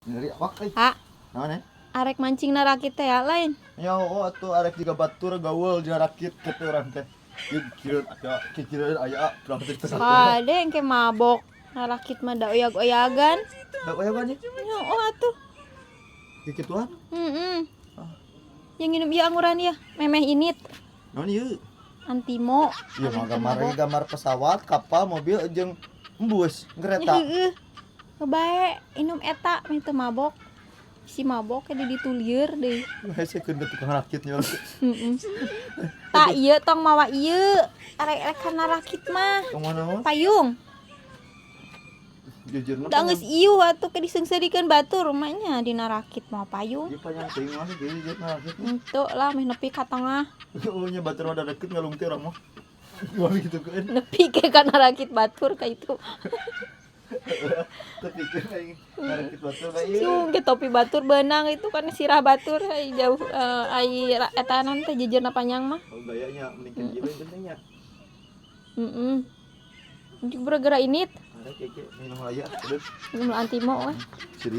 Nyeri awak euy. Ha, Naon eh? Arek mancing na rakit teh ya lain. Ya oh atuh arek jiga batur gaul dina rakit kitu urang teh. Kikireun aya, kikireun aya, urang teh teu. Kade engke mabok. Na rakit mah da oyag-oyagan. Da oyagan nya. Ya oh atuh. Kikituan. Heeh. Yang nginum ieu anguran ya, memeh init. Naon ieu? Antimo. Ieu mah gambar gambar pesawat, kapal, mobil jeung embus, kereta. Heeh. Bae inum eta meh teu mabok. Si mabok ke di ditu lieur deui. Hese keun ke tukang rakit nya. Heeh. Tak ieu tong mawa ieu. Arek-arek kana rakit mah. Kemana mah? Payung. Jujur mah. Da geus ieu atuh ke diseungseurikeun batur mah nya dina rakit mawa payung. Ieu panjang teuing mah jujur na rakit. Henteu lah meh nepi ka tengah. Oh nya batur mah da deket ngalungti urang mah. Gua gitu kan. Nepi ke kana rakit batur ka itu. Terpikir aing rakit batur ka ieu. Ciung ke topi batur beunang itu kan sirah batur ai jauh ai eta naon teh jejerna panjang mah. Oh gayanya mending ieu pentingnya. Heeh. Juga gara init. Arek ieu minum aya. Minum Antimo weh. Serius.